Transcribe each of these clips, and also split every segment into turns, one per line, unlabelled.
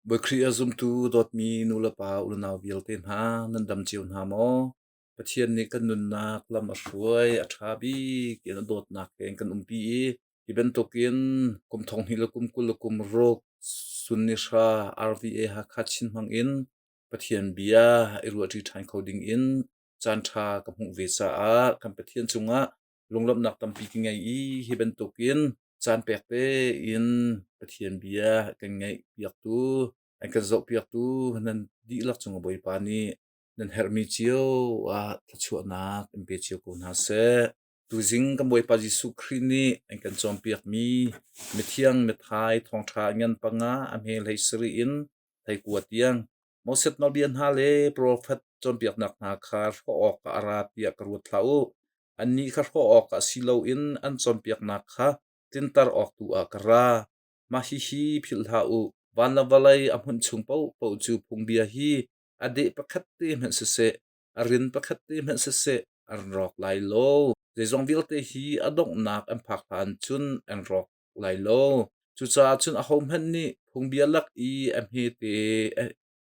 Bawi Khrih a zumtu dawtmi nulepa unau vialte hna nan dam cio hna maw? Pathian nih kan nunnak lam a hruai, a ṭha bik in a dawtnak he in kan umpi i hi bantukin kum 20 le kum 20 le kum ruk sun ni hra RVA Hakha Chin hmang in Pathian bia i ruahṭi ṭhan kho ding in caanṭha ka hmuh ve caah kan Pathian cungah lunglawmhnak tampi ka ngei i hi bantukin caan pek tein Pathian bia kan ngaih piaktu, an kan zohpiaktu nan dihlak cung ah Bawipa nih nan herhmi cio ah thluachuahnak in pe cio ko hna seh. Tuzing kan Bawipa Jesuh Khrih nih an kan cawnpiakmi mithiang mithai thawngṭha ngan panga a hme hlei sarih in hlei kua tiang Moses nawlbia hna le profet cawnpiaknak hna kha hrawh awkah a ra tiah ka ruat hlah u. Annih kha hrawh awkah si loin an cawnpiaknak kha tlinter awk tu ah ka ra. Mah hihi philh hlah u: van le vawlei a hmunh chung paohpaoh cu phungbia hi a deh pakhat te hmanh siseh, a rin pakhat te hmanh siseh, an rawk lai lo. Zeizong vialte hi a donghnak an phak hlan cun an rawk lai lo. Cucaah cun ahohmanh nih phungbia lak i a hmete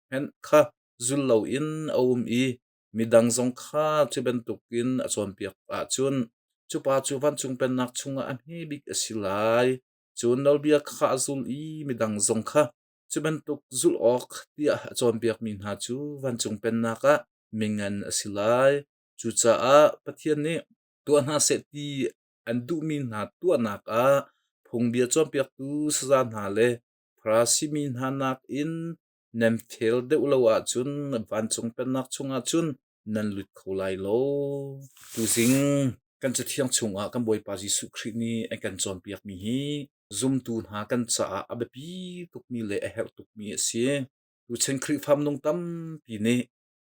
hmanh kha zul loin a um i midang zong kha cu bantukin a cawnpiak ahcun cu pa cu vancung pennak chungah a hme bik a si lai. Cun nawlbia kha a zul i midang zong kha cu bantuk zulh awk tiah a cawnpiakmi hna cu vancung pennak ah mingan a si lai. Cucaah Pathian nih tuah hna seh ti an duhmi hna tuahnak ah phungbia cawnpiaktu saza hna le Farasi mi hna nakin nan fel deuh lo ahcun vancung pennak chungah cun nan lut kho lai lo. Tuzing kan Cathiang chungah kan Bawipa Jesuh Khrih nih a kan cawnpiakmi hi zumtu hna kan caah a biapi tukmi le a herh tukmi a si. Tuchan Khrihfa minung tampi nih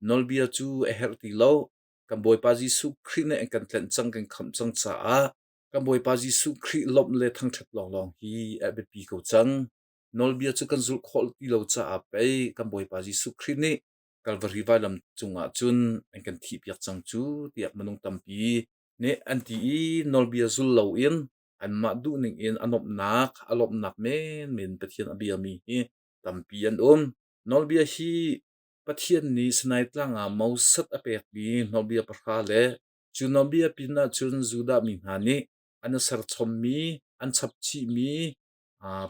nawlbia cu a herh ti lo. Kan Bawipa Jesuh Khrih nih an kan tlanh cang, kan khamh cang caah kan Bawipa Jesuh Khrih lawmh le thangṭhat lawnglawng hi a biapi ko cang. Nawlbia cu kan zulh khawh ti lo caah pei kan Bawipa Jesuh Khrih nih Kalvari vailam cungah cun an kan thihpiak cang cu tiah minung tampi nih an ti i nawlbia zul loin anmah duhning in a nuamhnak, a lawmhnak menmen Pathian a biami hi tampi an um. Nawlbia hi Pathian nih Sinai tlang ah Moses a pekmi nawlbia pahra le cu nawlbia pinah cun Judah mi hna nih an i serchommi, an chapchihmi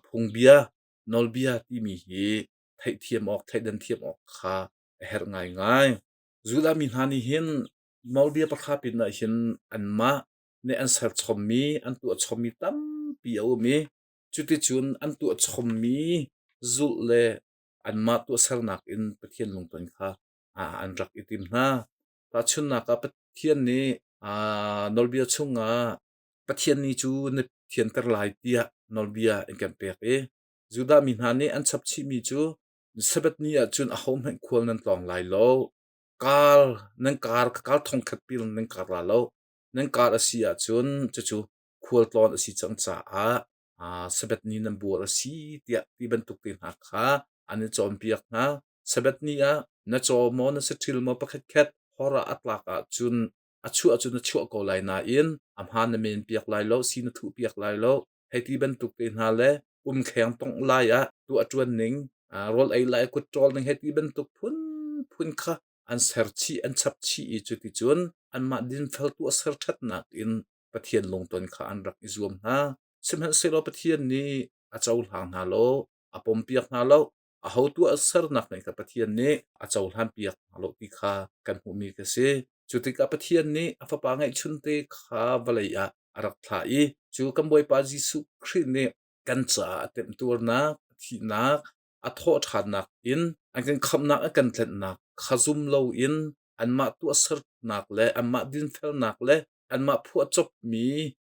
phungbia, nawlbia timi hi theihthiam awk, thleidan thiam awk kha a herh ngaingai. Judah mi hna nih hin nawlbia pahra pinah hin anmah nih an serchommi, an tuahchommi tampi a um i cuticun an tuahchommi zulh le anmah tuahsernak in Pathian lungton kha an rak i tim hna. Tahchunhnak ah Pathian nih nawlbia chungah Pathian ni cu na thianter lai tiah nawlbia an kan pek i Judah mi hna nih an chapchihmi cu Sabbath ni ah cun ahohmanh khual nan tlawng lai lo. Kar nan kar kar thongkhat pil nan kar la lo. Nan kar a si ahcun cucu khualtlawn a si cang caah Sabbath ni nan buar a si tiah ti bantuk te hna kha an i cawnpiak hna. Sabbath ni ah na caw maw na saṭil maw pakhatkhat hor ah a tlak ahcun a chuah cu na chuah ko lai nain a hmaan na men piak lai lo, si na thuh piak lai lo. Hei ti bantuk te hna le umkheng tongh lai ah tuah ṭuan ning, rawl ei lai kut ṭawl ning hei ti bantuk phunphun kha an ser chih, an chap chih i cuticun anmah dinfel tuahser ṭhatnak in Pathian lungton kha an rak i zuam hna. Sihmanhsehlaw Pathian nih a cohlang hna lo, a pompiak hna lo. Aho tuahsernak nih kha Pathian nih a cohlanpiak hna lo ti kha kan hmuhmi ka si. Cu tikah Pathian nih a Fapa ngeihchunte kha vawlei ah a rak thlah i cu kan Bawipa Jesuh Khrih nih kan caah a temhtuarnak, a thihnak, a thawhṭhannak in an kan khamhnak, a kan tlenhnak kha zum loin anmah tuahsernak le anmah dinfelnak le anmah phuahcopmi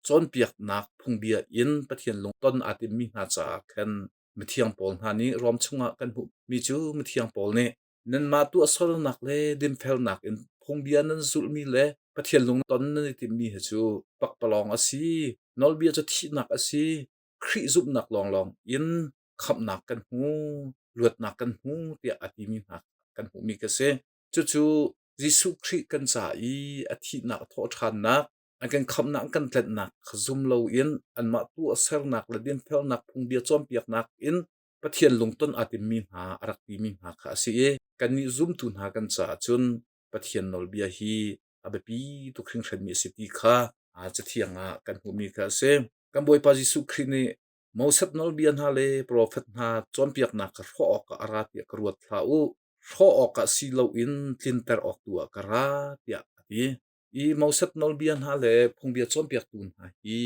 cawnpiaknak phungbia in Pathian lungton aa timmi hna caah khan mithiang pawl hna nih Rom chungah kan hmuhmi cu mithiang pawl nih nanmah tuahsernak le dinfelnak in phungbia nan zulhmi le Pathian lungton nan i timhmi hi cu pakpalawng a si, nawlbia cu thihnak a si, Khrih zumhnak lawnglawng in khamhnak kan hmu, luatnak kan hmu tiah a timi hna kan hmuhmi ka si. Cucu Jesuh Khrih kan ca i a thihnak, a thawhṭhannak, an kan khamhnak, an kan tlenhnak kha zum loin anmah tuahsernak le dinfelnak phungbia cawnpiaknak in Pathian lungton aa timmi hna a rak timi hna kha a si i kannih zumtu hna kan caah cun Pathian nawlbia hi a biapi tuk hringhranmi a si ti kha Cathiang ah kan hmuhmi kha a si. Kan Bawipa Jesuh Khrih nih Moses nawlbia hna le profet hna cawnpiaknak kha hrawh awkah a ra tiah ka ruat hlah u. Hrawh awkah si loin tlinter awk tu ah ka ra tiah a ti. I Moses nawlbia hna le phungbia cawnpiaktu hna hi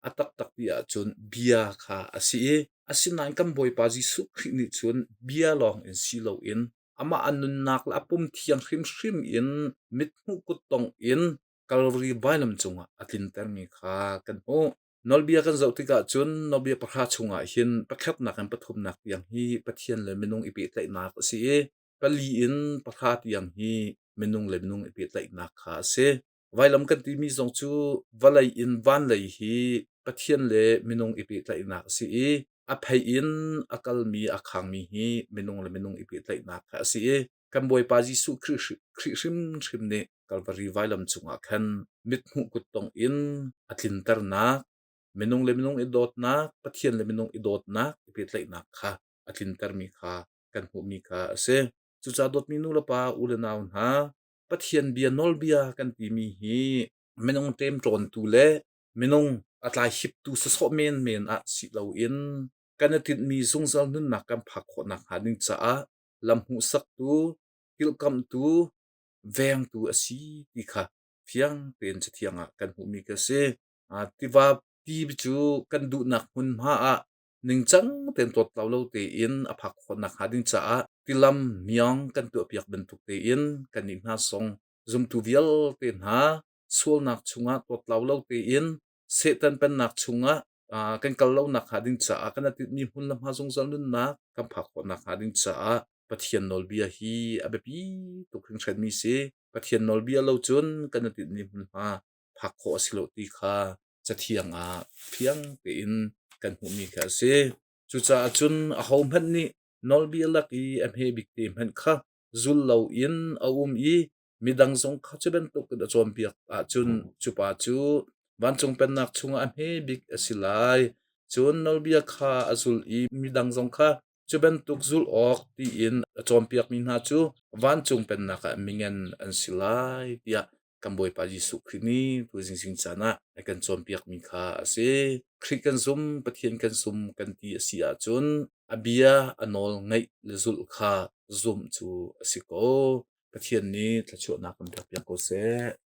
a taktak ti ahcun bia kha a si i asinain kan Bawipa Jesuh Khrih nih cun bia lawng in si loin amah a nunnak le a pum thiang hrimhrim in mithmuh kuttong in Kalvari vailam cungah a tlintermi kha kan hmuh. Nawlbia kan zoh tikah cun nawlbia pahra chungah hin pakhatnak in pathumnak tiang hi Pathian le minung i pehtlaihnak a si i pali in pahra tiang hi minung le minung i pehtlaihnak kha a si. Vailam kan timi zong cu vawlei in vanlei hi Pathian le minung i pehtlaihnak a si i a phei in a kalmi a khangmi hi minung le minung i pehtlaihnak kha a si i kan Bawipa Jesuh Khrih hrimhrim nih Kalvari vailam cungah khan mithmuh kuttong in a tlinternak, minung le minung i dawtnak, Pathian le minung i dawtnak, i pehtlaihnak kha a tlintermi kha kan hmuhmi kha a si. Cucaah dawtmi nu le pa, u le nau hna, Pathian bia nawlbia kan timi hi minung ṭemṭawntu le minung a tlaihiptu sawsawh menmen ah si loin kan i tinhmi zungzal nunnak kan phak khawh nakhnga ding caah lam hmuhsaktu, kilhkamhtu, vengtu a si ti kha fiang tein Cathiang ah kan hmuhmi ka si. Tiva ti cu kan duhnak hmunhma ah ningcang tein tlawttlau lo tein a phak khawh nakhnga ding caah tilam miang kan tuahpiak bantuk tein kannih hna zong zumtu vialte hna sualnak chungah tlawttlau lo tein Satan pennak chungah kan kal lo nakhnga ding caah kan tinhmi hmun le hma zungzal nunnak kan phak khawh nakhnga ding caah Pathian nawlbia hi a biapi tuk hringhranmi si. Pathian nawlbia lo cun kan tinhmi hmunhma phak khawh a si lo ti kha Cathiang ah fiang tein kan hmuhmi kha a si. Cucaah cun ahohmanh nih nawlbia lak i a hme bik te hmanh kha zul loin a um i midang zong kha cu bantuk in a cawnpiak ahcun cu pa cu vancung pennak chungah a hme bik a si lai. Cun nawlbia kha a zul i midang zong kha cu bantuk zulh awk tiin a cawnpiakmi hna cu vancung pennak ah mingan an si lai tiah kan Bawipa Jesuh Khrih nih tuzing zing caan ah a kan cawnpiakmi kha a si. Khrih kan zum, Pathian kan zum kan ti a si ahcun a bia a nawl ngaih le zulh kha zumh cu a si ko. Pathian nih thluachuahnak kan pekpiak ko seh.